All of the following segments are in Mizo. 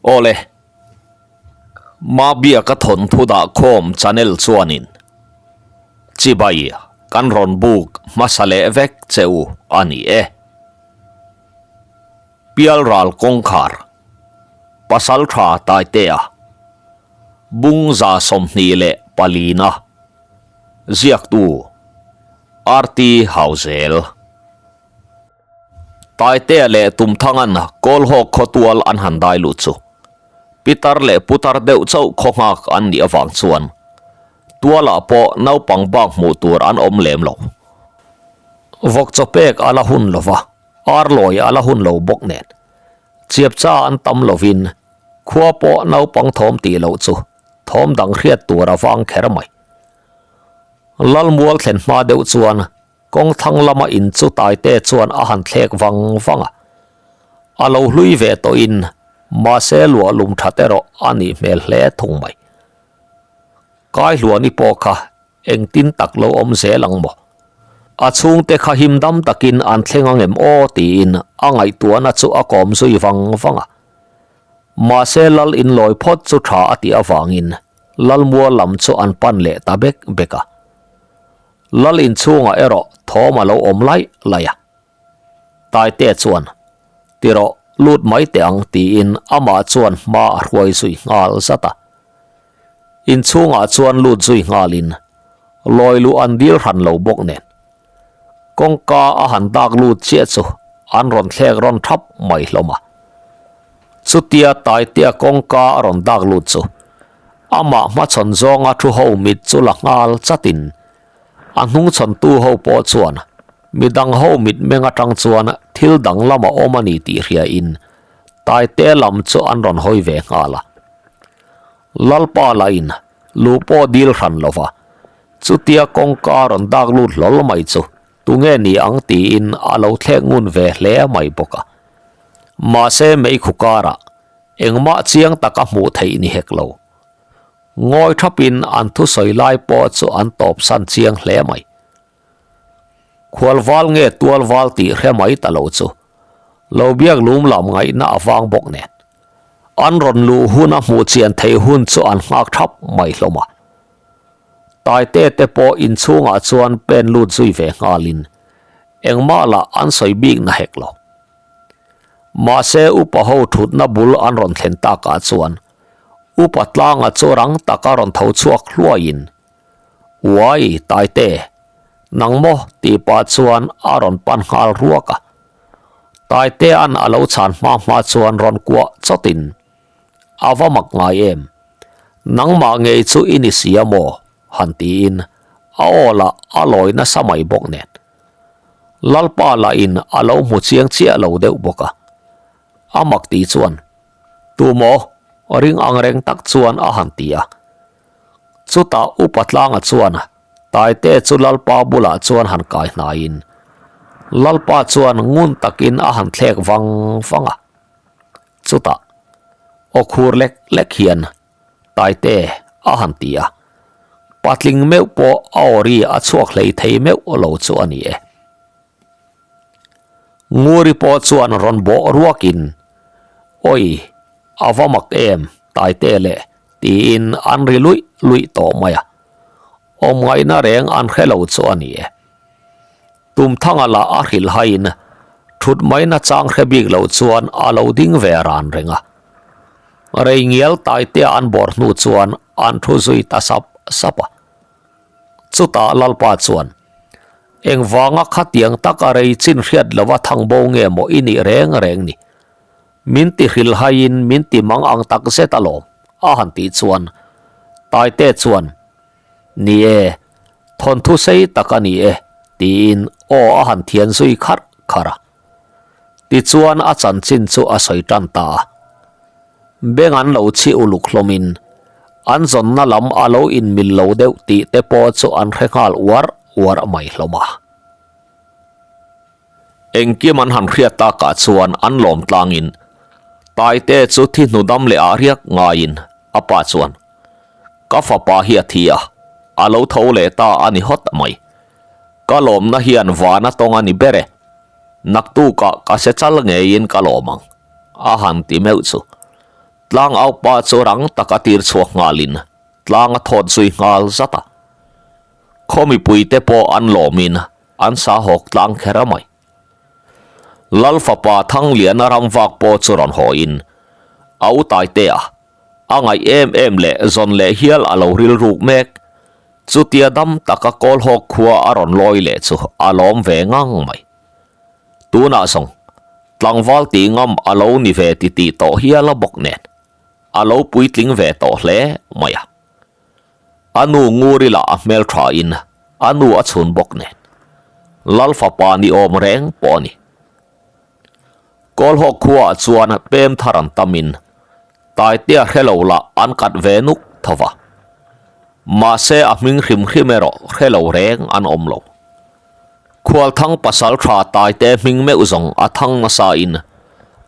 Awle, Mabiaka thawnthu dah khawm channel chuanin chibai kan rawn buk hmasa leh vek che u a ni e. Pialral kawngkhar, Pasaltha Taitea, Bungza 24na, Ziaktu, RT Hauzel. Taitea leh Tumthangan Kawlhawk khawtual an han dai lut chu pitar leh putar deuh chauh khaw nghak an nih avang chuan tualah pawh naupang bak hmuh tur an awm lem lo. Vawk chaw pek a la hun lo va, ar lawi a la hun lo bawk nen chiapcha an tam lovin khua pawh naupang thawm tih loh chu thawm dang hriat tur a vang kher mai. Lalmual thlen hma deuh chuan Kawng thlang lama in chu Taite chuan a han thlek vang vang a, a lo hlui ve tawhin mahse luah lum that erawh a nih hmel hle thung mai. Kaihluani pawh kha engtin tak lo awm zel ang maw? A chhungte kha him dam takin an thleng ang em aw tiin a ngaihtuahna chu a kawm zui vang vang a. Mahse lal inlawi phawt chu tha a tih avangin Lalmual lam chu an pan leh ta bek bek a. Lal inchhungah erawh thawm a lo awm laih laih a. Taite chuan, Ti rawh, lut mai teh ang tiin amah chuan hma a hruai zui nghal zat a. Inchhungah chuan lut zui nghalin lawi luh an dil hran lo bawk nen. Kawngka a han dak lut chiah chu an rawn thlek rawn thap mai hlawm a. Chutia Taitea kawngka a rawn dak lut chu Amah hmachhawn zawnga thu ho mit chu la nghal chatin a hnungchhawntu ho pawh chuan midang ho mitmeng atang chuan thil dang lama awm a ni tih hriain Taite lam chu an rawn hawi ve nghal a. Lalpa lahin lu pawh dil hran lova chutia kawngka rawn dak lut hlawl mai chu tunge ni ang tiin a lo thlek ngun ve hle mai bawk a. Mahse meikhu karah Engmah chiang taka hmuh theih ni hek lo. Ngawi thapin an thusawi lai pawh chu an tawpsan chiang hle mai. Khualval nge tualval tih hre mai ta lo chu lo biak lum lam ngaihna a vang bawk nen. An rawn luh hun a hmuh chian theih hun chu an nghak thap mai hlawm a. Taite te pawh inchhungah chuan pen lut zui ve nghalin engmah lah an sawi bik na hek lo. Mahse upa ho thutna bul an rawn thlen takah chuan upa tlanga chu rang taka rawn tho chhuak hluaiin, Uai Taite, nang maw? tih pah chuan a rawn pan nghal ruak a. Taitea'n a lo chhan hma hma chuan rawn kuah chawtin, A va mak ngai em? Nangmah ngei chu i ni si a maw? han tiin a aw lah a lawi nasa mai bawk nen. Lalpa lah in a lo hmu chiang chiah lo deuh bawk a. A mak ti chuan, Tu maw? Ring ang reng tak chuan a han ti a. Chutah Upa Tlanga chuan Taite chu Lalpa bulah chuan han kai hnaiin Lalpa chuan ngun takin a han thlek vang vang a. Chutah aw khur lek lek hian Taite a han ti a, patling meuh pawh a awri a chhuak hlei thei meuh lo chu a ni e. Nguri pawh chuan rawn bawh ruakin, Awi, a va mak em Taite le tiin an ri luih luih tawh mai a, awm ngaihna reng an hre lo chu a ni e. Tumthanga lah a hrilh haiin thut maina chang hre bik lo chuan a lo ding ve ran reng a. Rei ngial taitea an bawr hnu chuan an thu zui ta sap sap a. Chutah Lalpa chuan, Engvanga khatiang taka rei chin hriat lova thang bo nge maw i nih reng reng ni? Min ti hrilh haiin min ti mang ang tak zet alawm, a han tih chuan Taite chuan, Ni e, thawnthu sei tak a ni e, tiin aw a han thian zui kharh kharh a. Tichuan a chanchin chu a sawi tan ta a. Beng an lo chhi uluk hlawmin an zawnna lam a lo inmil lo deuh tih te pawh chu an hre nghal uar uar mai hlawm a. Engkim an han hriat takah chuan an lawm tlangin Taite chu thi hnu dam leh ah riak ngaiin a pa chuan, Ka fapa hi a thi a, a lo tho leh ta a ni hawt mai. Ka lawmna hian van a tawng a ni ber e. Naktukah ka se chal ngeiin ka lawm ang, a han ti meuh chu. Tlangaupa chu rang taka tir chhuak nghalin tlang a thawt zui nghal zat a. Khaw mipuite pawh an lawmin an sa hawk tlang kher a mai. Lal fapa Thangliana ram vak pawh chu rawn hawiin a u Taitea a ngaih em em leh zawn leh hial a lo rilruk mek. Chutia dam taka Kawlhawk khua a rawn lawi leh chu a lawm ve ngang mai. Tunah zawng tlangval tih ngam a lo ni ve ti tih tawh hial a bawk nen a lo puitling ve tawh hle mai a. A nu Nguri lah a hmel tha in a nu a chhun bawk nen Lal fapa ni awm reng pawh a ni. Kawlhawk khuaah chuan pem thar an tam in Taitea hre lo lah an kat ve nuk tho va. Mahse a hming hrim hrim erawh hre lo reng an awm lo. Khualthang pasal tha Taite hming meuh zawng a thang nasa in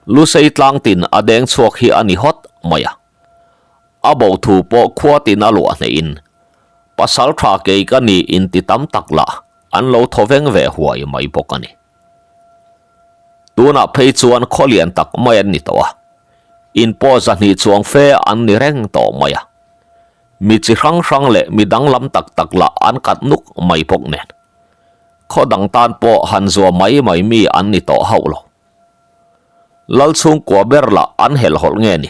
Lusei tlang tin a deng chhuak hi a ni hawt mai a. A bo thu pawh khua tin a luah hneih in pasal tha kei ka ni in ti tam tak lah an lo thaw veng ve huai mai bawk a ni. Tunah phei chuan khaw lian tak mai an ni tawh a, in pawh zahnih chuang fe an ni reng tawh mai a. Mi chi hrang hrang leh mi danglam tak tak lah an kat nuk mai bawk nen. Khaw dang tan pawh han zuah mai mai mi an ni tawh hauh lo. Lal chhungkua ber lah an helhhawlh nge ni,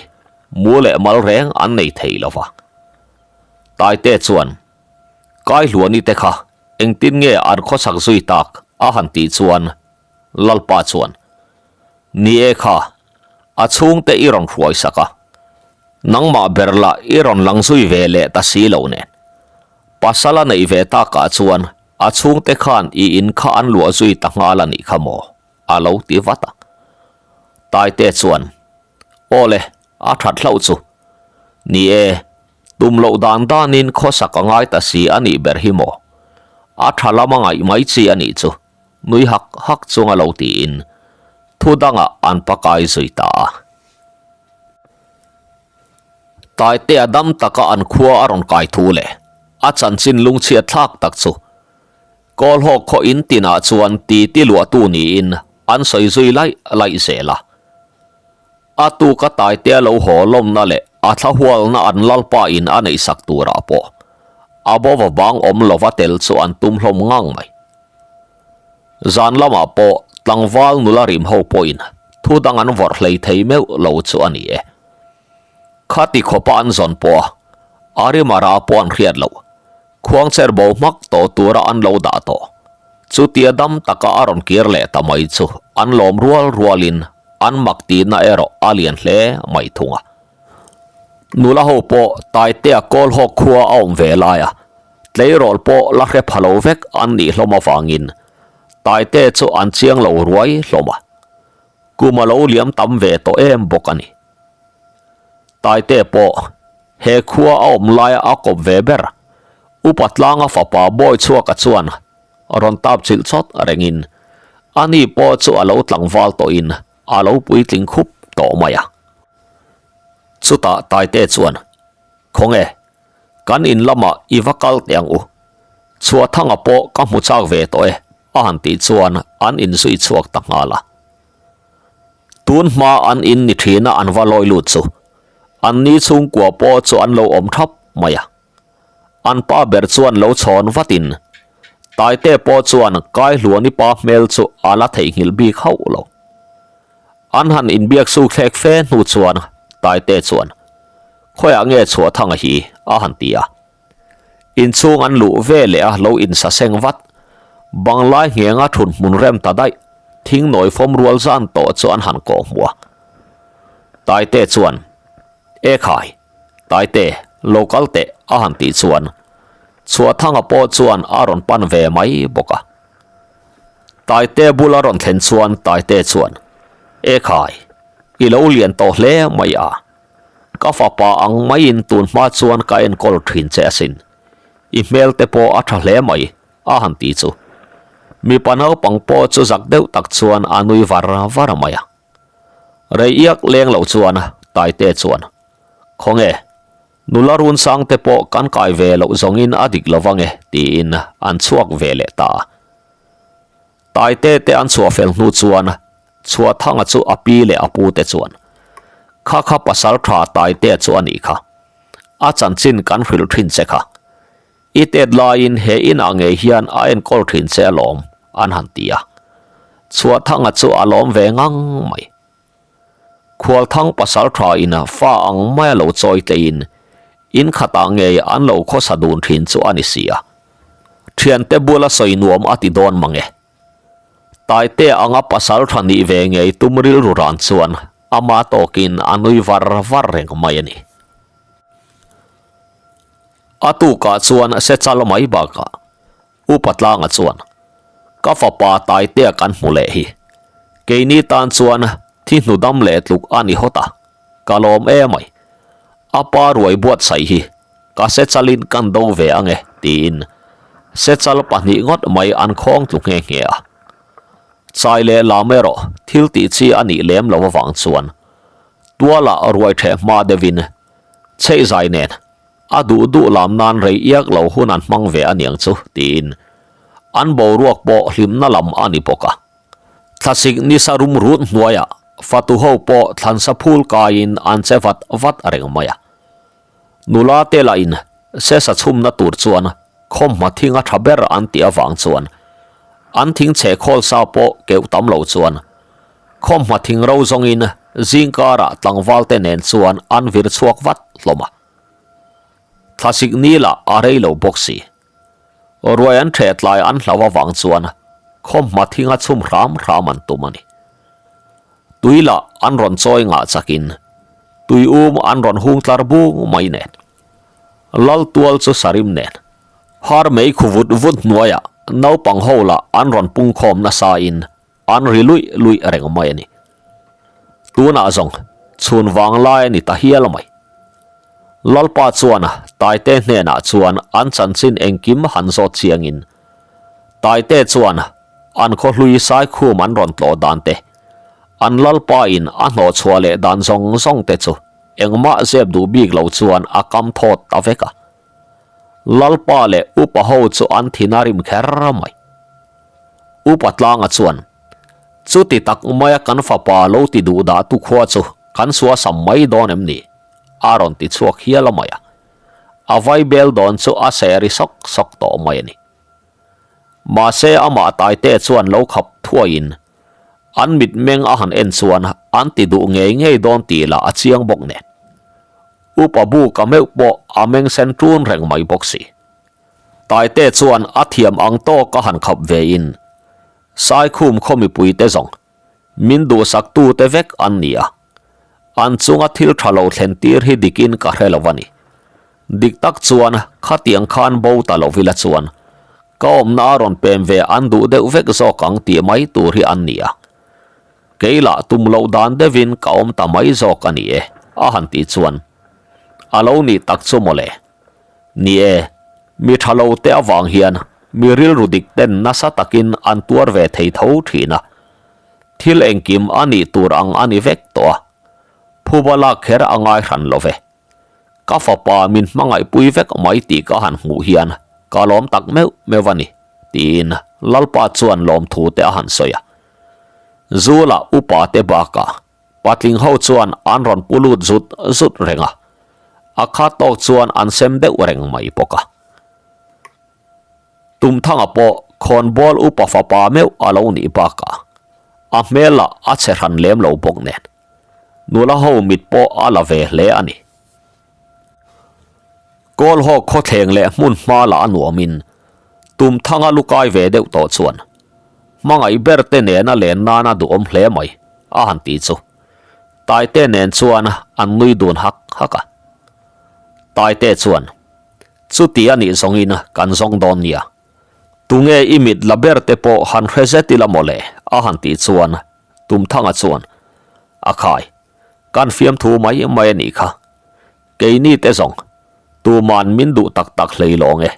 mu leh mal reng an nei thei lo va. Taite chuan, Kaihluani te kha engtin nge an khawsak zui tak? a han tih chuan Lalpa chuan, Ni e kha, a chhungte i rawn hruai sak a, nangmah ber lah i rawn lang zui ve leh ta si lo nen. Pasal a neih ve takah chuan a chhungte khan i in kha an luah zui ta nghal a nih kha maw? a lo ti vat a. Taite chuan, Aw le, a that hlauh chu. Ni e, tum loh dan danin khawsak a ngai ta si a nih ber hi maw? A tha lam a ngaih mai chi a nih chu. Nui hak hak chunga lo tiin thu dangah an pakai zui ta a. Taitea dam taka an khua a rawn kai thu leh a chanchin lungchhiat thlak tak chu Kawlhawk khaw in tinah chuan titi luahtu niin an sawi zui laih laih zel a. A tuka Taitea lo haw lawmna leh a thla hualna an lalpa in a neihsak turah pawh a bova bang awm lova tel chu an tum hlawm ngang mai. Zan lamah pawh tlangval nula rim ho pawhin thu dang an vawrh hlei thei meuh lo chu a ni e. Khati khawpa an zawn pawh a, a rima ra pawh an hriat loh. Khuangcher bo hmak tawh tura an lo dah tawh. Chutia dam taka a rawn kir leh ta mai chu an lawm rual rualin an mak tihna erawh a lian hle mai thung a. Nula ho pawh Taitea Kawlhawk khua a awm ve lai a, tleirawl pawh la hre pha lo vek an nih hlawm avangin Taite chu an chiang lo ruai hlawm a, kum a lo liam tam ve tawh em bawk a ni. Taite pawh he khua a awm laia a kawp ve ber Upa Tlanga fapa Bawichhuaka chuan rawn tap chilh chawt rengin ani pawh chu a lo tlangval tawhin a lo puitling khup tawh mai a. Chutah Taite chuan, Khawnge, kan in lamah i va kal teh ang u. Chhuahthanga pawh ka hmu chak ve tawh e, a han tih chuan an inzui chhuak ta nghal a. Tun hma an in ni thina an va lawi lut chu an ni chhungkua pawh chu an lo awm thap mai a. An pa ber chuan lo chhawn vatin Taite pawh chuan Kaihluani pa hmel chu a la theihnghilh bik hauh lo. An han inbiak suk thlek fe hnu chuan Taite chuan, Khawiah nge Chhuahthanga hi? a han ti a. Inchhung an luh ve leh a lo insaseng vat. Banglai nghenga thun hmun rem ta daih, thing nawi fawm rual zan tawh chu an han kawh hmuh a. Taite chuan, E khai, Taite, lo kal teh a han tih chuan Chhuahthanga pawh chuan a rawn pan ve mai bawk a. Taite bula rawn thlen chuan Taite chuan, E khai, i lo lian tawh hle mai a. Ka fapa ang maiin tun hma chuan ka enkawl thin che asin. I hmel te pawh a tha hle mai, a han ti chu. Mipa naupang pawh chu zak deuh tak chuan a nui var var mai a. Rei iak leng lo chuan Taite chuan, Khawnge, nula run sang te pawh kan kai ve loh zawngin a dik lo vang e, tiin an chhuak ve leh ta a. Taite te an chhuah fel hnu chuan Chhuahthanga chu a pi leh a pu te chuan. Kha kha pasal tha Taitea chu a nih kha. A chanchin kan hrilh thin che kha. I tet laiin he inah ngei hian a enkawl thin che alawm, an han ti a. Chhuahthanga chu a lawm ve ngang mai. Khualthang pasal tha in fa ang maia lo chawi tleiin in khatah ngei an lo khawsa dun thin chu a ni si a. Thiante bula sawi nuam a ti dawn mang e. Taitea anga pasal tha nih ve ngei tum rilru ran chuan ama tawkin a nui var var reng mai a ni. A tukah chuan se chal mai bakah Upa Tlanga chuan, Ka fapa Taitea kan hmu leh hi. Keini tan chuan thi hnu dam leh tluk a ni hawt a, ka lawm em mai. A pa ruai buatsaih hi ka se chalin kan do ve ang e, tiin se chal pahnih ngawt mai an khawng tlu nghe nghe a. Chai leh lam erawh thil tih chi a nih lem lo avang chuan tualah ruai ṭheh hma deuhin chheihzai nen A duh duh lam nan rei iak lo hun an hmang ve aniang chu, tiin an boruak pawh hlimna lam a ni bawk a. Thlasik nisa rum rut hnuaiah fatu ho pawh thlansa phul kaiin an che vat vat reng mai a. Nula te lahin sesa chhumna tur chuan khawmhma thing a tha ber an tih avang chuan an thing chhe khawl sa pawh keuh tam lo chuan khawmhma thing ro zawngin zingkarah tlangval te nen chuan an vir chhuak vat hlawm a. Thlasik ni lah a rei lo bawk si. Ruai an ṭheh tlai an hlau avang chuan khawmhma thinga chhum hram hram an tum a ni. Tui lah an rawn chawi ngah chakin tui um an rawn hung tlar bung mai nen. Lal tual chu sarim nen har mei khu vut vut hnuaiah naupang ho lah an rawn pungkhawm nasa in An ri luih luih reng mai a ni. Tunah zawng chhun vang lai a ni ta hial mai. Lalpa chuan Taite hnenah chuan an chanchin engkim han zawt chiangin Taite chuan an khawhlui Saikhum an rawn tlawh dan te, an Lalpa in a hnawhchhuah leh dan zawng zawng te chu engmah zep duh bik lo chuan a kam thawt ta vek a. Lalpa leh upa ho chu an thin a rim kher mai. Upa Tlanga chuan, Chuti tak maia kan fapa lo ti duh dah tu khua chu kan suasam mai dawn em ni? a rawn ti chhuak hial a mai a. A vai bel dawn chu a seh ri sawk sawk tawh mai a ni. Mahse amah Taite chuan lo khap thuaiin an mitmeng a han en chuan an ti duh ngei ngei dawn tih lah a chiang bawk nen. Upa Buka meuh pawh a meng sen ṭun reng mai bawk si. Taite chuan a thiam ang tawk a han khap ve in, Saikhum khaw mipuite zawng min duhsaktute vek an ni a, an chunga thil tha lo thlen tir hi dikin ka hre lo a ni. Dik tak chuan khatiang khan bo ta lo vila chuan ka awmna a rawn pem ve an duh deuh vek zawk ang tih mai tur hi an ni a. Kei lah tum loh dan deuhin ka awm ta mai zawk a ni e, a han tih chuan a lo nih tak chu mawle. Ni e, mi tha lo te avang hian mi rilru dik ten nasa takin an tuar ve thei tho thin a. Thil engkim a nih tur ang a ni vek tawh a, phuba lak kher a ngai hran lo ve. Ka fapa min hmangaihpui vek mai tih ka han hmuh hian ka lawm tak meuh meuh a ni, tiin Lalpa chuan lawmthu te a han sawi a. Zula upa te bakah Patling ho chuan an rawn pu lut zut zut reng a, a khat tawk chuan an sem deuh reng mai bawk a. Tumthanga pawh khawnbawl upa fapa meuh a lo nih bakah a hmel lah a chhe hran lem lo bawk nen, nula ho mit pawh a la ve hle a ni. Kawlhawk khawthleng leh hmun hma lah a nuamin Tumthanga lu kai ve deuh tawh chuan hmangaih ber te nena len nana duhawm hle mai a han ti chu Taite nen chuan an nui dun hak hak a. Taite chuan, Chuti a nih zawngin kan zawng dawn nia. Tunge i mit la ber te pawh han hre zet ila mawle a han tih chuan Tumthanga chuan, A khai, kan fiamthu mai mai a nih kha. Keini te zawng, tuman min duh tak tak hlei lawng e.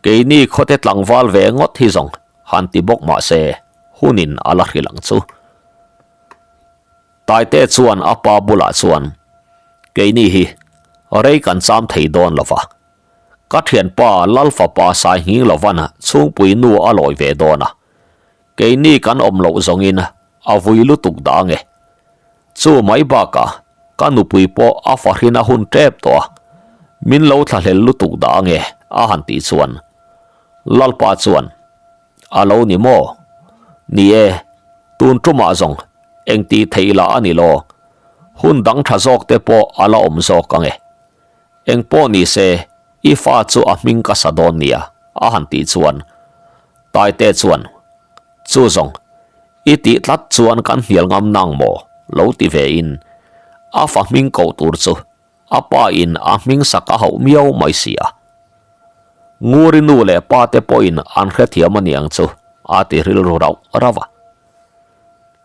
Keini khawte tlangval ve ngawt hi zawng han ti bawk mah se, hunin a la hrilh ang chu. Taite chuan a pa bulah chuan, Keini hi rei kan cham thei dawn lo va. Ka thianpa Lal fapa Sai Nghing Lovan chhungpui nu a lawi ve dawn a. Keini kan awm loh zawngin a vui lutuk dah ange. Chu mai bakah. ka nupui pawh a fahrin a hun tep tawh a, min lo thlahlel lutuk dah ange a han tih chuan Lalpa chuan A lo ni maw? Ni e, tun tumah zawng engtih theih lah a ni lo, hun dang tha zawk te pawh a la awm zawk ange. Engpawh ni se, i fa chu a hming ka sa dawn nia a han tih chuan Taite chuan Chu zawng, i tih tlat chuan kan hnial ngam nang maw? lo ti ve in a fa hming koh tur chu a pa in a hming sak a hauh miau mai si a. Nguri nu leh pa te pawhin an hrethiam a niang chu a ti rilru rauh rauh a.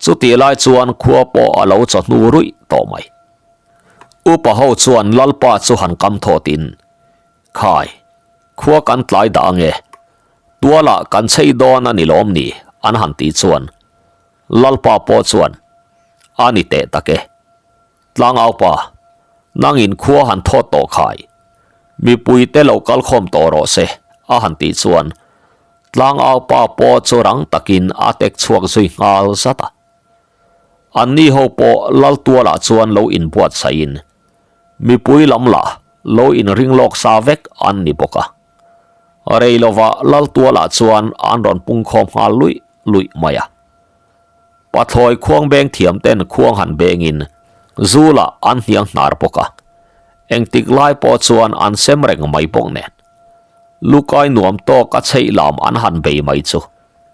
Chutih lai chuan khua pawh a lo chawhnu ruih tawh mai. Upa ho chuan Lalpa chu han kam thawt in, Khai, khua kan tlai dah ange, tualah kan chei dawn a ni lawm ni an han tih chuan Lalpa pawh chuan a ni teh tak e. Tlangaupa, nangin khua han thawt tawh khai, mipui te lo kal khawm tawh rawh se a han tih chuan Tlangaupa pawh chu rang takin a tek chhuak zui nghal zat a. Anni ho pawh Laltualah chuan lo inbuatsaihin mipui lam lah lo inring lawk sa vek an ni bawk a. Rei lovah Laltualah chuan an rawn pungkhawm nghal luih luih mai a. Pathlawi khuang beng thiam ten khuang han bengin zu lah an hniang hnar bawk a. Engtik lai pawh chuan an sem reng mai bawk nen. Lukai nuam tawk a chheih lam an han bei mai chu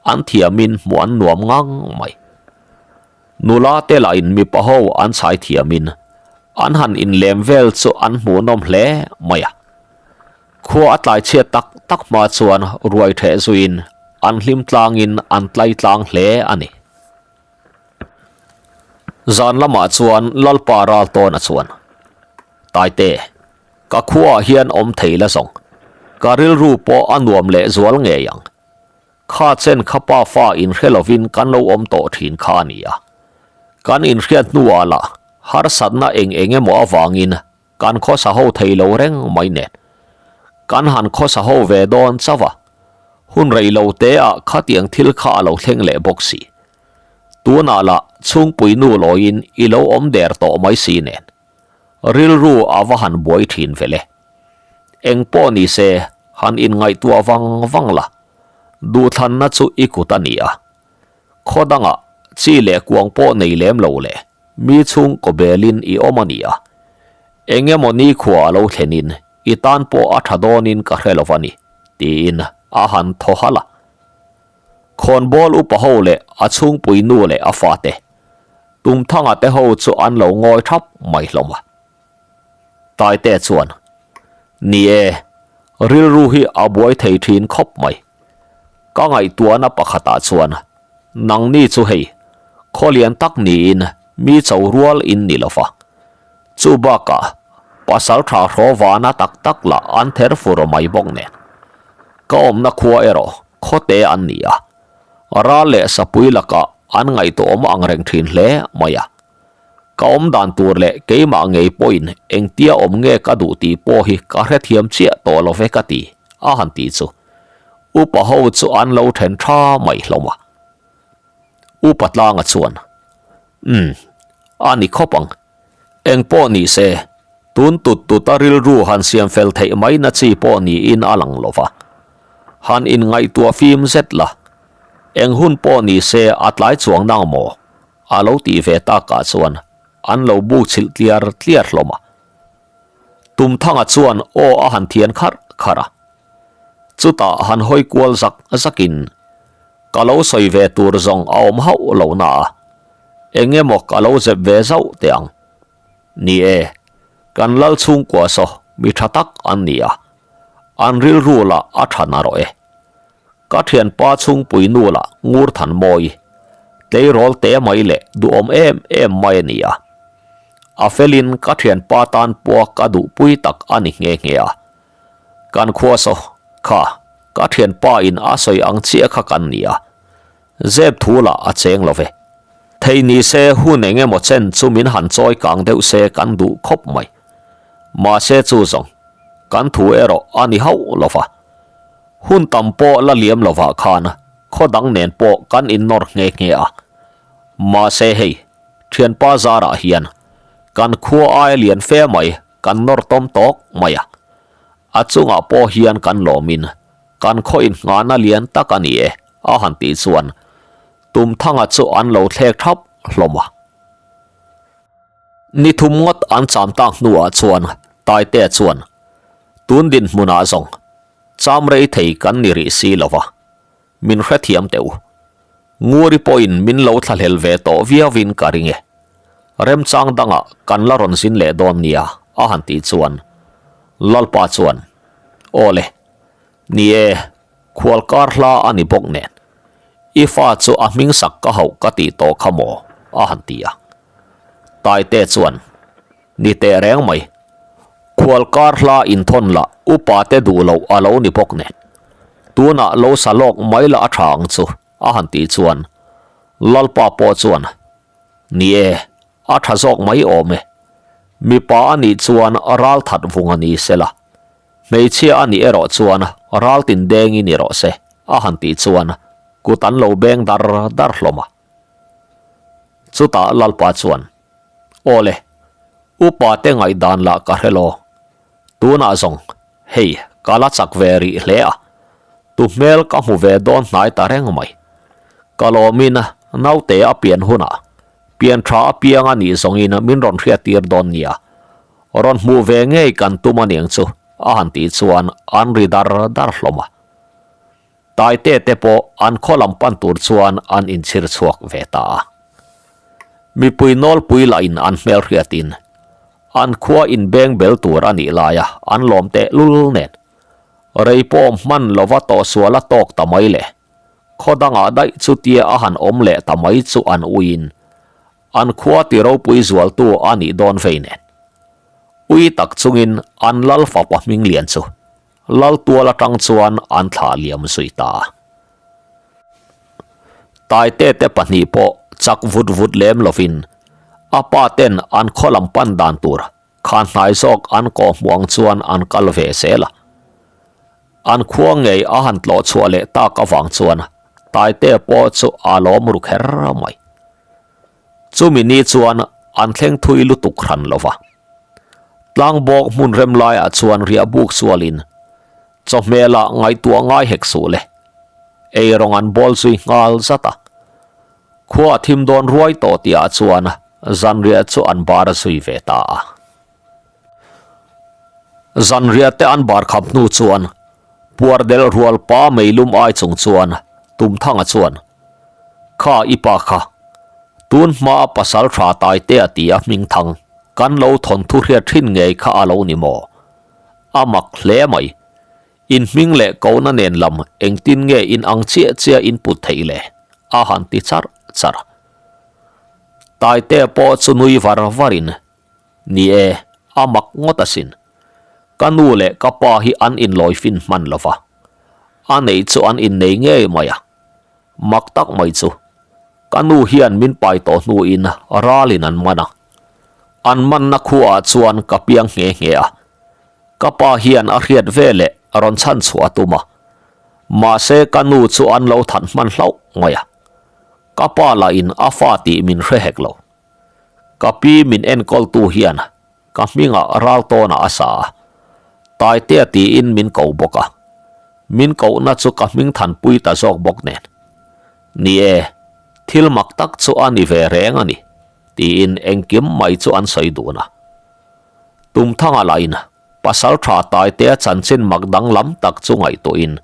An thiamin hmuh an nuam ngang mai. Nula te lahin mipa ho an chhai thiamin an han inlem vel chu an hmuhnawm hle mai a. Khua a tlai chhiat tak tak hma chuan ruai theh zuiin an hlim tlangin an tlai tlang hle a ni. Zan lamah chuan Lalpa Raltawna chuan, Taite, ka khuaah hian awm thei la zawng, ka rilru pawh a nuam lehzual ngei ang. Kha chen kha pa fa inhre lovin kan lo awm tawh thin kha a ni a. Kan inhriat hnuah lah harsatna eng eng emaw avangin kan khawsa ho thei lo reng mai nen. Kan han khawsa ho ve dawn chauh a, hun rei lo teah khatiang thil kha a lo thleng leh bawk si. Tunah lah chhungpui nu lawiin i lo awm der tawh mai si nen. Rilru a va han buai thin ve le. Eng pawh ni se han inngaihtuah vang vang la, duhthlanna chu i kut a ni a. Khaw dangah chi leh kuang pawh nei lem lo le, mi chhung kaw belin i awm a ni a. Eng emaw nikhua a lo thlenin i tan pawh a tha dawnin ka hre lo va ni, tiin a han thaw halh a. Khawnbawl upa ho leh a chhungpui nu leh a fate, Tumthanga te ho chu an lo ngawi thap mai hlawm a. Taite chuan, Ni e, rilru hi a buai thei thin khawp mai. Ka ngaihtuahna pakhatah chuan, nangni chu hei, khaw lian tak niin mi cho rual in ni lo va. Chu bakah, pasal tha hraw vana tak tak lah an ther fur mai bawk nen. Ka awmna khua erawh khawte an ni a, ral leh sapui lakah an ngaihtuahawm ang reng thin hle mai a. Ka awm dan tur leh keimah ngei pawhin engtia awm nge ka duh tih pawh hi ka hrethiam chiah tawh lo ve ka ti, a han ti chu. Upa ho chu an lo then tha mai hlawm a. Upa Tlanga chuan, Umm, a ni khawp ang. Eng pawh ni se, tun tut tut a rilru han siam fel theih mai na chi pawh niin a lang lo va. Han inngaihtuah fim zet la, eng hun pawh ni se a tlai chuang nang maw? A lo tih ve takah chuan an lo buk chhilh tliar tliar hlawm a. Tumthanga chuan aw a han thian kharh kharh a. Chutah han hawi kual zak zakin, Ka lo sawi ve tur zawng a awm hauh lo na a, eng emaw ka lo zep ve zauh teh ang. Ni e, kan lal chhungkua saw mi tha tak an ni a, an rilru lah a tha narawh e. Ka thianpa chhungpui nu lah ngur than mawi, tleirawl te mai leh duhawm em em mai a ni a. A felin ka thianpa tan pawha ka duhpui tak a ni nghe nghe a. Kan khua saw, kha, ka thianpa in a sawi ang chiah kha kan ni a. Zep thu lah a cheng lo ve. Thei ni se hun eng emaw chen chu min han chawi kang deuh se kan duh khawp mai. Mahse chu zawng, kan thu erawh a ni hauh lo va. Hun tam pawh la liam lovah khan khaw dang nen pawh kan innawr nghe nghe a. Mahse hei, thianpa zarah hian. Kan khua aia lian fe mai kan nawr tawm tawk mai a, a chungah pawh hian kan lawmin kan khaw inngahna lian tak a ni e a han tih chuan Tumthanga chu an lo thlek thap hlawm a. Ni thum ngawt an cham tak hnuah chuan Taitea chuan tun dinhmunah zawng cham rei thei kan ni rih si lo va, min hrethiam teh u. Nguri pawhin min lo thlahlel ve tawh viauin ka ring e. Remchang dangah kan la rawn zin leh dawn nia a han tih chuan Lalpa chuan, Aw le, ni e, khual kar hla a ni bawk nen, i fa chu a hming sak ka hauh ka tih tawh kha maw a han ti a. Taite chuan, Ni teh reng mai, khual kar hla inthawn lah upa te duh loh a lo ni bawk nen, tunah lo sa lawk mai la a tha ang chu a han tih chuan Lalpa pawh chuan, Ni e, a tha zawk mai awm e. Mipa a nih chuan ral that vung a ni sela, hmeichhia a nih erawh chuan ral tin dengin i rawh se a han tih chuan kut an lo beng dar dar hlawm a. Chutah Lalpa chuan, Aw le, upa te ngaihdan lah ka hre lo. Tunah zawng, hei, ka la chak ve rih hle a, tu hmel ka hmu ve dawn hnai ta reng mai. Ka lawmin naute a pian hunah, pian tha apiang a nih zawngin min rawn hriattir dawn nia. Rawn hmuh ve ngei kan tum aniang chu a han tih chuan an ri dar dar hlawm a. Taite te pawh an khaw lam pan tur chuan an inchhir chhuak ve ta a. Mipui nawlpui lahin an hmelhriatin an khua inbeng bel tur a nih laia an lawm teh lul nen rei pawh hman lova tawhsual a tawk ta mai le. Khaw dangah daih chutia a han awm leh ta mai chu an uiin an khua ti ropui zualtu a nih dawn vei nen. Ui tak chungin an lal fapa hming lian chu Laltual atang chuan an thlah liam zui ta a. Taite te pahnih pawh chak vut vut lem lovin a pa ten an khaw lam pan dan tur khan hnai zawk an kawh hmuh ang chuan an kal ve zel a. An khua ngei a han tlawh chhuah leh tak avang chuan Taite pawh chu a lawm ru kher mai. Chumi ni chuan an thleng thui lutuk hran lo va. Tlangbawk hmun rem laiah chuan riah buk sualin chawhmel ah ngaihtuah ngai hek suh le. Ei rawng an bawl zui nghal zat a. Khua a thim dawn ruai tawh tihah chuan zanriah chu an bar zui ve ta a. Zanriah te an bar khap hnu chuan puar delh rual pa meilum ai chung chuan Tumthanga chuan, Kha i pa kha, tun hmaa pasal tha Taitea tia hming thang kan lo thawn thu hriat thin ngei kha a lo ni maw? A mak hle mai. In hming leh kohna nen lam engtin nge in ang chiah chiah in put theih le? A han ti charh charh a. Taitea pawh chu nui var varin, Ni e, a mak ngawt asin. Ka nu leh ka pa hi an inlawi fin hman lo va, a neih chu an innei ngei mai a. Mak tak mai chu, ka nu hian min pai tawh hnuin ralin an man a. An manna khuaah chuan ka piang nghe nghe a. Ka pa hian a hriat ve leh rawn chhan chhuah a tum a. Mahse ka nu chu an lo that hman hlauh mai a. Ka pa lahin a fa tih min hre hek lo. Ka pi min enkawltu hian ka hmingah ral tawnah a sa a, Taitea tiin min ko bawk a, min kohna chu ka hming thanpui ta zawk bawk nen. Ni e, thil mak tak chu a ni ve reng a ni, tiin engkim mai chu an sawi dun a. Tumthanga lahin Pasal tha Taitea chanchin mak danglam tak chu ngaihtuahin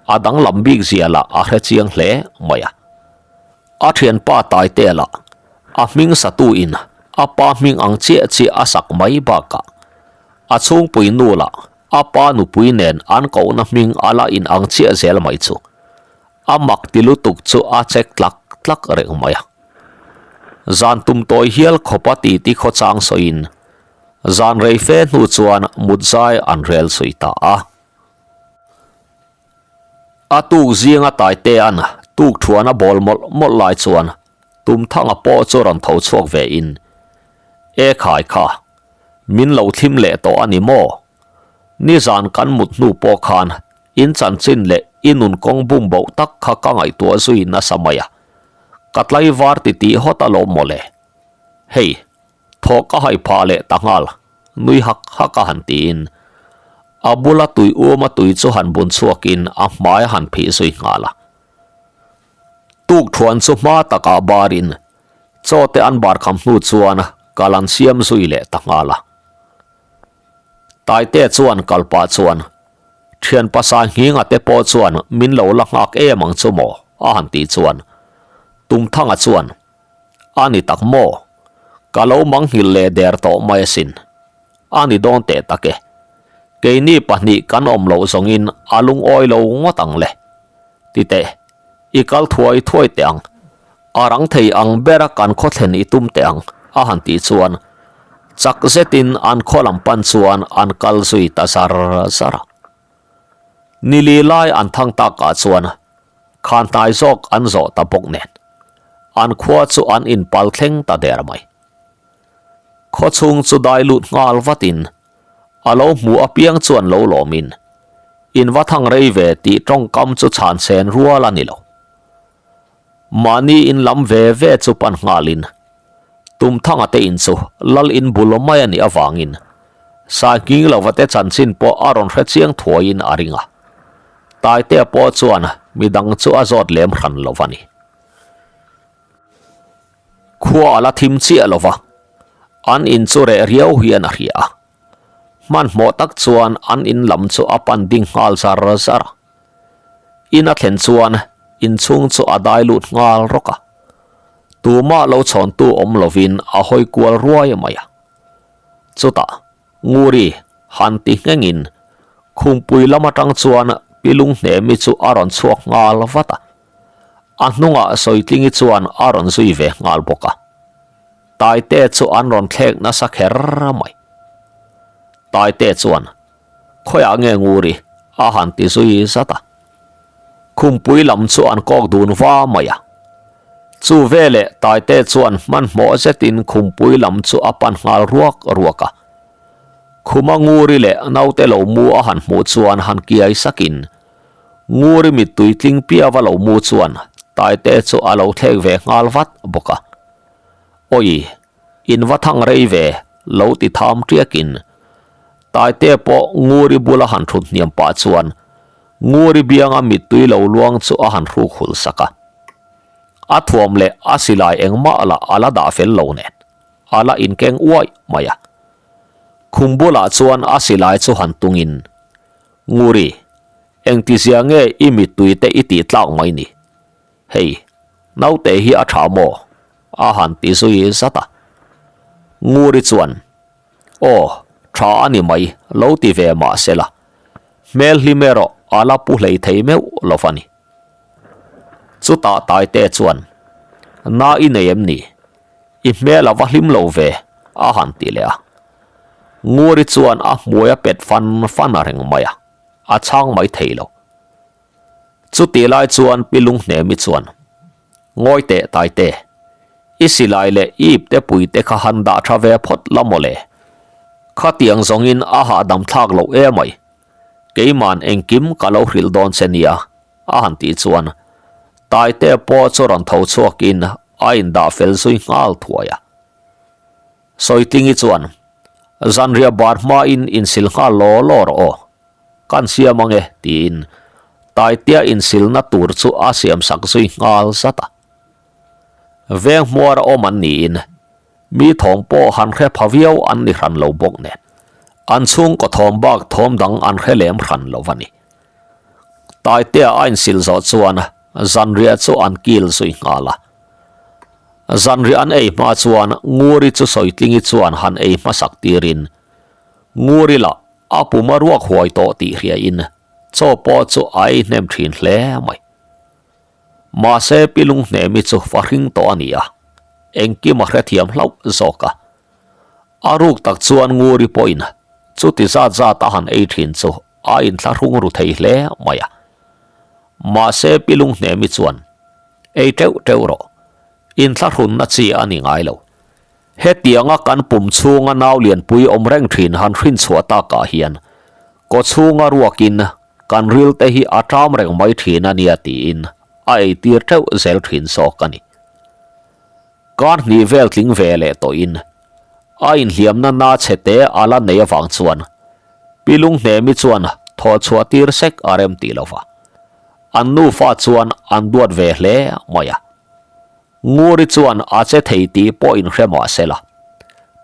a danglam bik zia lah a hre chiang hle mai a. A thianpa Taitea lah a hming satu in a pa hming ang chiah chiah a sak mai bakah a chhungpui nu lah a pa nupui nen an kohna hming a la in ang chiah zel mai chu a mak ti lutuk chu a chek tlak tlak reng mai a. Zan tum tawi hial khawpa titi khawchang sawiin zan rei fe hnu chuan mut zai an rel chhui ta a. A tuk zinga Taitea'n tuk thuan a bawl mawlh mawlh lai chuan Tumthanga pawh chu rawn tho chhuak ve in, E khai kha, min lo thlim leh tawh a ni maw? Nizan kan mut hnu pawh khan in chanchin leh i nun kawng bum boh tak kha ka ngaihtuah zui nasa mai a, ka tlaivar titih hawt alawm mawle. Hei. Thawh ka hai phah leh ta nghal, nui hak hak a han tiin a bula tui um a tui chu han bun chhuakin a hmai a han phih zui nghal a. Tukthuan chu hma takah barin chaw te an bar kham hnu chuan kal an siam zui leh ta nghal a. Taite chuan kal pah chuan thian pasa nghinga te pawh chuan min lo la nghak em ang chu maw a han tih chuan Tumthanga chuan A ni tak maw? Ka lo manghilh leh der tawh mai asin. A ni dawn teh tak e. Keini pahnih kan awm loh zawngin a lungawi lo ngawt ang le. Ti teh, i kal thuai thuai teh ang. A rang thei ang bera kan khaw thlen i tum teh ang, a han tih chuan chak zetin an khaw lam pan chuan an kal zui ta zar zar a. Nili lai an thang takah chuan Khan hnai zawk an zawh ta bawk nen, an khua chu an inpal thleng ta der mai. Khaw chhung chu dai lut nghal vatin a lo hmu apiang chuan lo lawmin, In va thang rei ve tih tawngkam chu chhan sen rual a ni lo. Mahni in lam ve ve chu pan nghalin Tumthanga te in chu lal in bul mai a nih avangin Sainghing lova te chanchin pawh a rawn hre chiang thuaiin a ring a. Taitea pawh chuan midang chu a zawt lem hran lo va ni. Khua a la thim chiah lo va, an in chu reh riau hian a hria a. Hmanhmawh tak chuan an in lam chu a pan ding nghal zar zar a. In a thlen chuan inchhung chu a dai lut nghal rawk a. Tumah lo chhawntu awm lovin a hawi kual ruai mai a. Chutah Nguri han ti nghengin khumpui lam atang chuan Pi Lunghnemi chu a rawn chhuak nghal vat a. A hnungah Sawitlingi chuan a rawn zui ve nghal bawk a. Taite chu an rawn thlek nasa kher mai. Taite chuan Khawiah nge Nguri? a han ti zui zat a. Khumpui lam chu an kawk dun va mai a. Chu veleh Taite chuan hmanhmawh zetin khumpui lam chu a pan nghal ruak ruak a. Khuma Nguri leh naute lo mu a han hmuh chuan han kiai sakin Nguri mittui tling piava lo mu chuan Taite chu a lo thlek ve nghal vat bawk a. Awi! In va thang rei ve, lo ti tham ṭiakin Taite pawh Nguri bula han ṭhut hniam pah chuan Nguri bianga mittui lo luang chu a han hruk hulh sak a. A thuam leh a silai engmah lah a la dah fel lo nen, a la inkeng uaih mai a. Khum bulah chuan a silai chu han tungin, Nguri, engtizia nge i mittui te i tih tlak mai ni? Hei, naute hi a tha maw? A han ti zui zat a. Nguri chuan, Aw, tha a ni mai, lo ti ve mah se la, hmel hlim erawh a la pu hlei thei meuh lo va ni. Chutah Taite chuan, Na i nei em ni? I hmel a va hlim lo ve, a han ti leh a. Nguri chuan a hmui a pet fan fan a reng mai a, a chhang mai thei lo. Chutih lai chuan Pi Lunghnemi chuan, Ngawi teh Taite, i silai leh i ipte puite kha han dah tha ve phawt la mawle. Khatiang zawngin a hahdam thlak loh emai. Keiman engkim ka lo hrilh dawn che nia, a han tih chuan Taite pawh chu rawn tho chhuakin a indah fel zui nghal thuai a. Sawitlingi chuan, Zanriah bar hmain insil nghal law law rawh aw. Kan siam ang e, tiin Taitea insilna tur chu a siamsak zui nghal zat a. Veng hmuara awm an niin mi thawm pawh han hre pha viau an ni hran lo bawk nen, an chhungkaw thawm bak thawm dang an hre lem hran lo a ni. Taitea a insil zawh chuan zanriah chu an kil zui nghal a. Zanriah an ei hma chuan Nguri chu Sawitlingi chuan han ei hmasak tirin Nguri lah A pum a ruak huai tawh tih hriain chaw pawh chu a ei hnem thin hle mai. Mahse Pi Lunghnemi chu fa hring tawh a ni a, engkim a hrethiam hlauh zawk a. A ruk tak chuan Nguri pawhin chuti zat zat a han ei thin chu a inthlahrung ru thei hle mai a. Mahse Pi Lunghnemi chuan, Ei teuh teuh rawh, inthlahrunna chi a ni ngai lo. Hetianga kan pum chhunga nau lianpui awm reng thin han hrin chhuah takah hian kaw chhunga ruakin kan ril te hi a ṭam reng mai thin a nia tiin a eitir teuh zel thin zawk a ni. Kar hnih vel tling ve leh tawhin A inhliamna na chhe te a la nei avang chuan Pi Lunghnemi chuan thawh chhuah tir sek a rem tih lo va. An nufa chuan an duat ve hle mai a. Nguri chuan a che thei tih pawh inhre mah se la,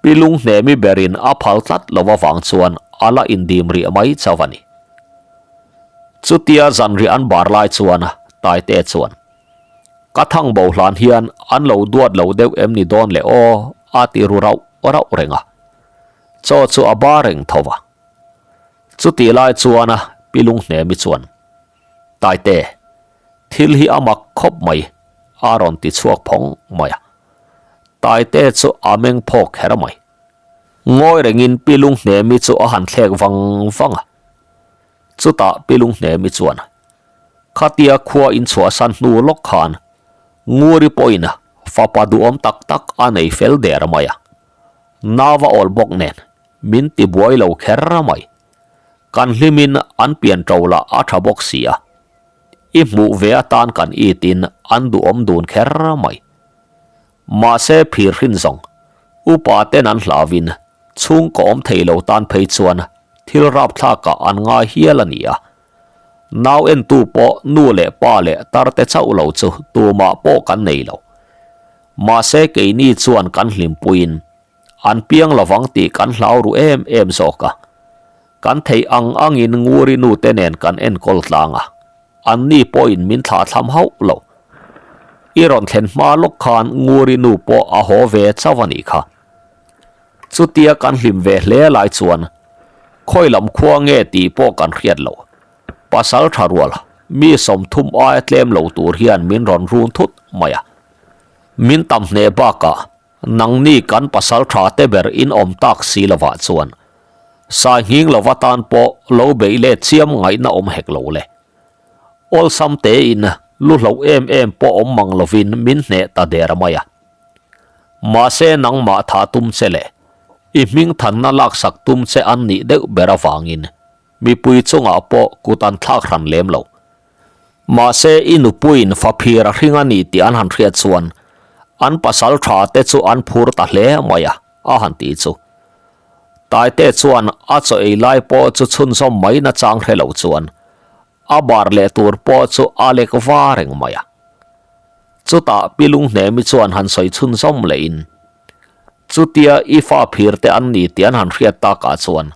Pi Lunghnemi berin a phal tlat lo avang chuan a la indim rih mai chauh a ni. Chutia zanriah an bar lai chuan Taite chuan, Ka thang bo hlan hian an lo duat lo deuh em ni dawn le aw a ti ru rauh rauh reng a. Chaw chu a ba reng tho va. Chutih lai chuan Pi Lunghnemi chuan, Taite, thil hi a mak khawp mai a rawn ti chhuak phawng mai a. Taite chu a meng phawk kher mai. Ngawi rengin Pi Lunghnemi chu a han thlek vang vang a. Chutah Pi Lunghnemi chuan, Khatia khua inchhuahsan hnu lawk khan Nguri pawhin fapa duhawm tak tak a nei fel der mai a. Nau a awl bawk nen min ti buai lo kher mai. Kan hlimin an pian ṭo lah a ṭha bawk si a. I hmuh ve atan kan itin an duhawm dun kher mai. Mahse phir hrin zawng, upa ten an hlauin chhungkaw awm thei lo tan phei chuan thil rapthlakah an ngai hial a ni a. Nau entu pawh nu leh pa leh tarte chauh lo chu tumah pawh kan nei lo. Mahse keini chuan kan hlimpuiin an piang lovang tih kan hlau ru em em zawk a. Kan theih ang angin Nguri nute nen kan enkawl tlang a, anni pawhin min thlah thlam hauh lo. I rawn thlen hma lawk khan Nguri nu pawh a haw ve chauh a nih kha. Chutia kan hlim ve hle lai chuan khawi lam khua nge tih pawh kan hriat lo. Pasal tha rual, mi 30 aia tlem lo tur hian min rawn run thut mai a. Min tam hneh bakah nangni kan pasal tha te ber in awm tak si lovah chuan sai nghing lova tan pawh lo beih let chiam ngaihna awm hek lo le. Awlsam tein lu hloh em em pawh awm mang lovin min hneh ta der mai a. Mahse nangmah tha tum che leh i hming thanna laksak tum che an nih deuh ber avangin mipui chungah pawh kut an thlak hran lem lo. Mahse i nupuiin faphir a hring a ni tih an han hriat chuan an pasal tha te chu an phur ta hle mai a, a han ti chu. Taite chuan a chaw ei lai pawh chu chhunzawm mai nachang hre lo chuan a bar leh tur pawh chu a lek va reng mai a. Chutah Pi Lunghnemi chuan han sawi chhunzawm lehin, Chutia i fa phir te an ni tih an han hriat takah chuan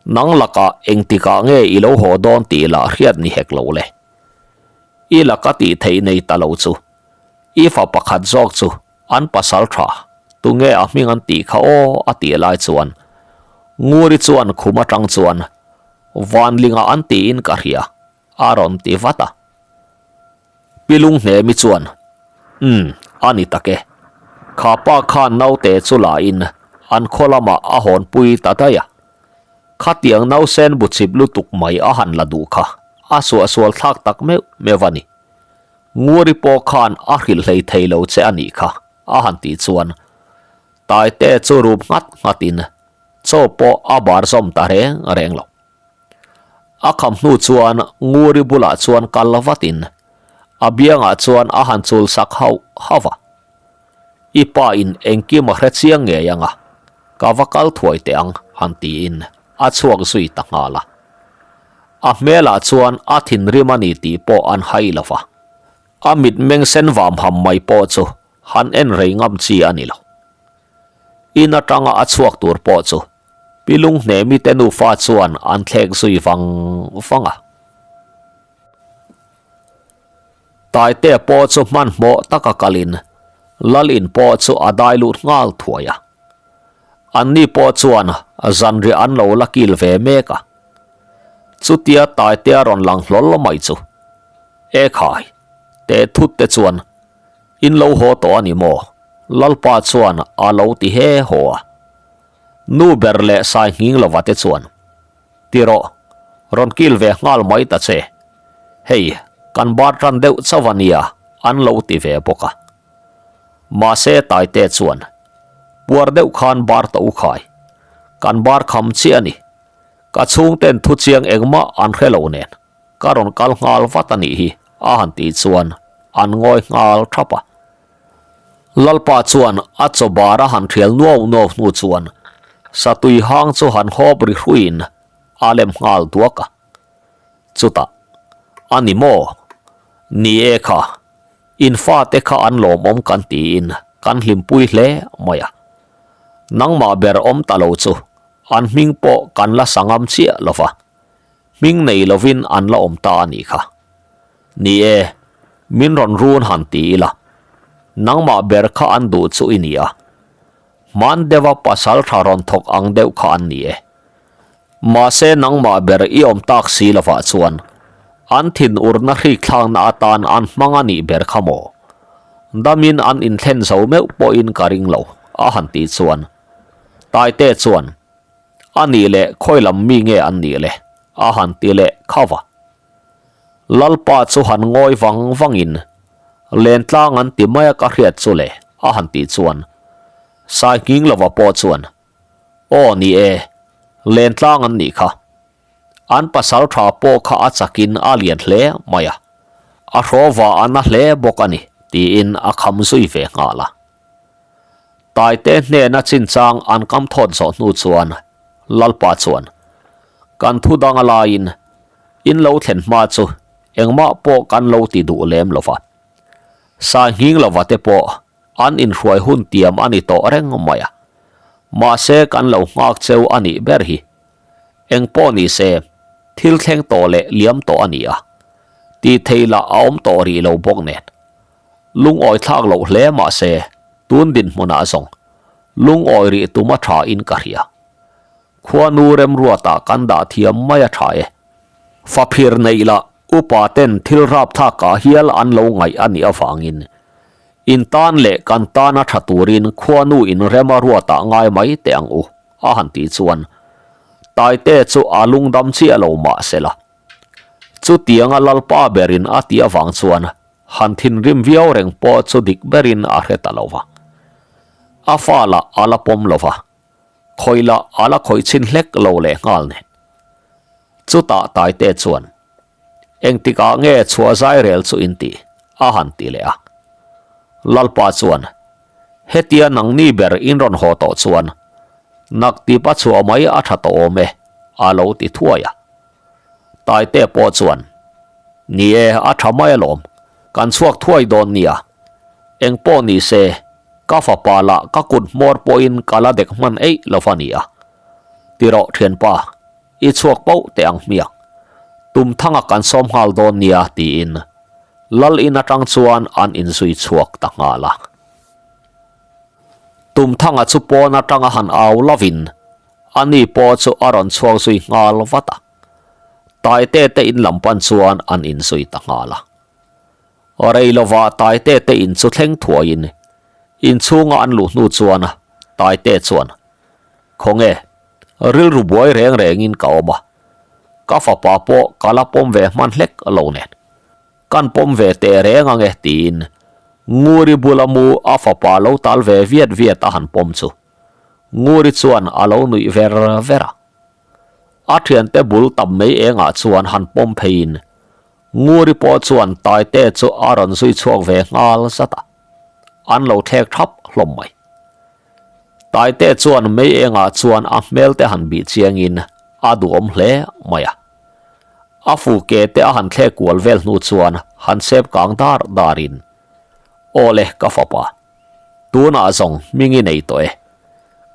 nang lakah engtikah nge i lo haw dawn tih lah hriat ni hek lo le. I laka tih theih nei ta lo chu i fa pakhat zawk chu An pasal tha, tunge a hming an tih kha aw a tih lai chuan Nguri chuan khum atang chuan Vanlinga an tiin ka hria a rawn ti vat a. Pi Lunghnemi chuan Umm, a ni tak e. Kha pa khan naute chu la in an khaw lamah a hawnpui ta daih a. Khatiang nausen bu chip lutuk mai a han la duh kha a suahsual thlak tak meuh meuh a ni. Nguri pawh khan a hrilh hlei thei lo che a nih kha, a han tih chuan Taite chu rup nghat nghatin chaw pawh a bar zawm ta reng reng lo. A kham hnu chuan Nguri bulah chuan kal vatin a biangah chuan a han chul sak hauh hauh a. I pa in engkim a hre chiang ngei ang a, ka va kal thuai teh ang, han tiin a chhuak zui ta nghal a. A hmelah chuan a thinrim a ni tih pawh an hai lo va, a mitmeng sen vam ham mai pawh chu han en rei ngam chi a ni lo. In atanga a chhuak tur pawh chu Pi Lunghnemi te nufa chuan an thlek zui vang vang a. Taitea pawh chu hmanhmawh taka kalin Lal in pawh chu a dai lut nghal thuai a. Anni pawh chuan zanriah an lo la kil ve mek a. Chutia Taitea rawn lang hlawl mai chu, E khai, teh thut te chuan in lo haw tawh a ni maw? Lalpa chuan a lo ti he haw a. Nu ber leh sai nghing lova te chuan, Ti rawh, rawn kil ve nghal mai ta che. Hei, kan bar tan deuh chauh a nia, an lo ti ve bawk a. Mahse Taite chuan, Puar deuh khan bar ta u khai. Kan bar kham chiah a ni. Ka chhungten thu chiang engmah an hre lo nen, ka rawn kal nghal vat a nih hi, a han tih chuan an ngawi nghal thap a. Lalpa chuan a chaw bar a han thial nuau nuau hnu chuan. Satui hang chu han hawp ri hruiin a lem nghal duak a. Chutah, A ni maw? Ni e kha, in fate kha an lawmawm kan tiin kan hlimpui hle mai a. Nangmah ber awm ta lo chu an hming pawh kan la sa ngam chiah lo va, hming nei lovin an la awm ta a nih kha. Ni e, min rawn run han ti ila, nangmah ber kha an duh chu i ni a. Hman deuha pasal tha rawn thawk ang deuh kha an ni e. Mahse nangmah ber i awm tak si lovah chuan an thinurna hrik thlakna atan an hmang a nih ber kha maw? Damin an inthlen zo meuh pawhin ka ring lo, a han tih chuan Taite chuan, A nih leh khawi lam mi nge an nih le? a han ti leh khauh a. Lalpa chu han ngawi vang vangin, Lentlang an ti mai a ka hriat chu le, a han tih chuan Sainghing lova pawh chuan, Aw ni e, Lentlang an nih kha. An pasal tha pawh kha a chakin a lian hle mai a, a hrawva a na hle bawk a ni, tiin a kham zui ve nghal a. Taite hnena chinchang an kam thawt zawh hnu chuan Lalpa chuan, Kan thu dang a laiin in lo thlen hma chu engmah pawh kan lo ti duh lem lo va. Sainghing lova te pawh an inhruai hun tiam a ni tawh reng mai a. Mahse kan lo nghak cheu a nih ber hi. Eng pawh ni se, thil thleng tawh leh liam tawh a ni a. Tih theih lah a awm tawh rih lo bawk nen. Lungawi thlak loh hle mahse tun dinhmunah zawng lungawi rih tum a tha in ka hria. Khuanu remruatah kan dah thiam mai a tha e. Faphir neih lah upa ten thil rapthlak ah hial an lo ngaih a nih avangin in tan leh kan tan a tha turin khuanu in rem a ruatah ngai mai teh ang u a han tih chuan Taite chu a lungdam chiah lo mahsela chutianga Lalpa berin a tih avang chuan Han thinrim viau reng pawh chu dik berin a hre ta lo va. A fa lah a la pawm lo va, khawih lah a la khawih chhin hlek lo leh nghal nen. Chutah Taite chuan, Engtikah nge chhuah zai rel chu in tih? a han ti leh a. Lalpa chuan, Hetia nangni ber in rawn haw tawh chuan naktipa chhuah mai a tha tawh awm e, a lo ti thuai a. Taite pawh chuan, Ni e, a tha mai alawm, kan chhuak thuai dawn nia. Eng pawh ni se, ka fapa lah ka kut hmawr pawhin ka la dek hman eih lo va nia. Tirawh thianpa, i chhuak pauh teh ang hmiak. Tumthanga kan sawm nghal dawn nia tiin Lal in atang chuan an inzui chhuak ta nghal a. Tumthanga chu pawn atanga han au lovin Ani pawh chu a rawn chhuak zui nghal vat a, Taite te in lam pan chuan an inzui ta nghal a. Rei lova Taite te in chu thleng thuaiin inchhunga an luh hnu chuan Taite chuan, Khawnge, rilru buai reng rengin ka awm a, ka fapa pawh ka la pawm ve hman hlek lo nen, kan pawm ve teh reng ange tiin Nguri bula mu a fapa lo tal ve viat viat a han pawm chu. Nguri chuan a lo nuih ver ver a. A thiante bul tam mai engah chuan han pawm pheiin Nguri pawh chuan Taite chu a rawn zui chhuak ve nghal zat a. An lo thlek thap hlawm mai. Taite chuan mei engah chuan a hmel te han bih chiangin a duhawm hle mai a. A fu ke te a han thlek kual vel hnu chuan han sep kang dar darin, Aw le ka fapa. Tunah zawng hming i nei tawh e.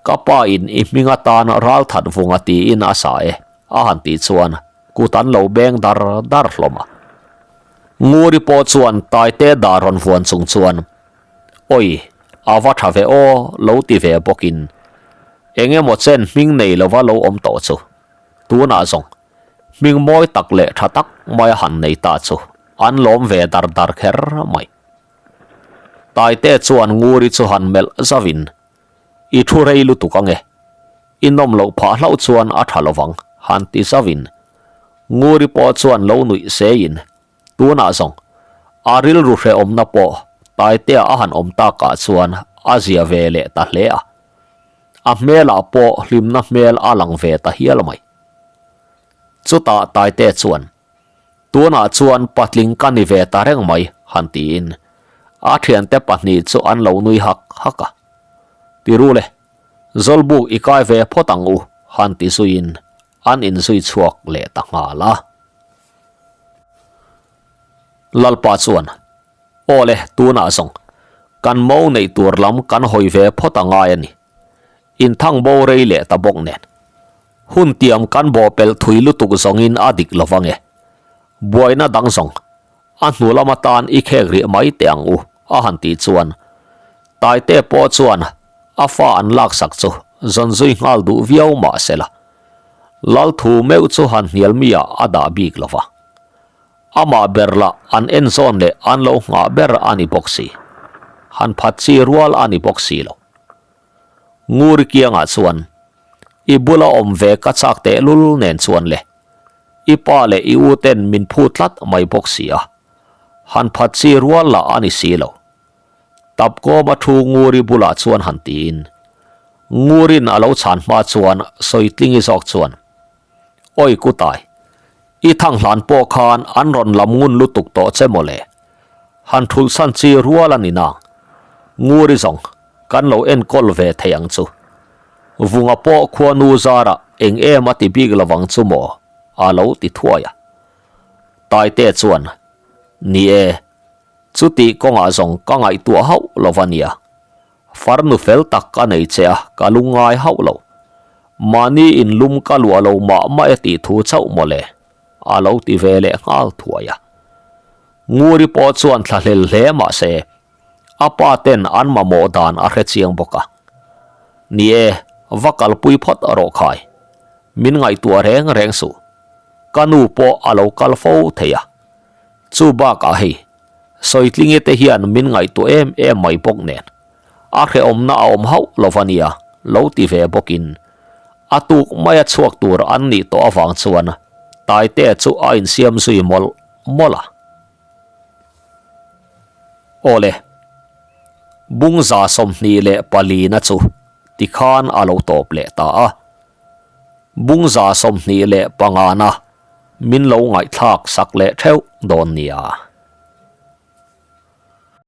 Ka pa in i hming atan ral that vunga tiin a sa e, a han tih chuan kut an lo beng dar dar hlawm a. Nguri pawh chuan Taite dar rawn vuan chung chuan, Awi, a va tha ve aw, lo ti ve bawkin eng emaw chen hming nei lova lo awm tawh chu tunah zawng hming mawi tak leh tha tak mai a han nei ta chu an lawm ve dar dar kher mai. Taite chuan Nguri chu han melh zauhin, I thu rei lutuk ange, i nawm loh phah hlauh chuan a tha lovang, han ti zauhin. Nguri pawh chuan lo nuih seiin, Tunah zawng, a rilru hrehawmna pawh Taitea a han awm takah chuan a zia ve leh ta hle a. A hmelah pawh hlimna hmel a lang ve ta hial mai. Chutah Taite chuan, Tunah chuan patling ka ni ve ta reng mai, han tiin a thiante pahnih chu an lo nui hak hak a. Ti ru le, Zawlbuk i kai ve phawt ang u, han ti zuiin an inzui chhuak leh ta nghal a. Lalpa chuan, Aw le, tunah zawng, kan mo neih tur lam kan hawi ve phawt a ngai a ni. Inthang bo rei leh ta bawk nen. Hun tiam kan bawhpelh thui lutuk zawngin a dik lo vang e. Buaina dang zawng, a hnu lam atan i khek rih mai teh ang u, a han tih chuan Taite pawh chuan a fa an laksak chu zawn zui nghal duh viau mah sela, Lalthu meuh chu han hnial mi ah a dah bik lo va. Amah ber lah an en zawn leh an lo nghah ber a ni bawk si. Han phat chi rual a ni bawk si lo. Nguri kiangah chuan, I bula awm ve ka chak tehlul nen chuan le. I pa leh i u ten min phu tlat mai bawk si a. Han phat chi rual lah a ni si lo. Tapkawma thu Nguri bulah chuan han tiin, Ngurin a lo chhan hma chuan Sawitlingi zawk chuan, Awi Kutai, i thang hlan pawh khan an rawn lam ngun lutuk tawh che mawle. Han thulhsan chi rual a ni nang. Nguri zawng, kan lo enkawl ve thei ang chu. Vunga pawh khuanu zarah eng em a ti bik lovang chu maw? a lo ti thuai a. Taite chuan, Ni e, chutih kawngah zawng ka ngaihtuah hauh lo va nia. Farnu fel tak ka nei che a, ka lungngai hauh lo. Mahni inlum ka luah lo mah mah e tih thu chauh mawle, a lo ti ve leh nghal thuai a. Nguri pawh chuan thlahlel hle mah se, a pa ten an mamawh dan a hre chiang bawk a. Ni e, va kalpui phawt rawh khai. Min ngaihtuah reng reng suh. Ka nu pawh a lo kal fo thei a. Chu bakah hei, Sawitlingi te hian min ngaihtuah em em mai bawk nen, a hrehawmna a awm hauh lo va nia, lo ti ve bawkin a tuk maia chhuak tur an nih tawh avang chuan Taitea chu a insiam zui mawlh mawlh a. Awle, Bungza 24 na chu tikhan a lo tawp leh ta a. Bungza 25 na min lo ngaihthlak sak leh theuh dawn nia.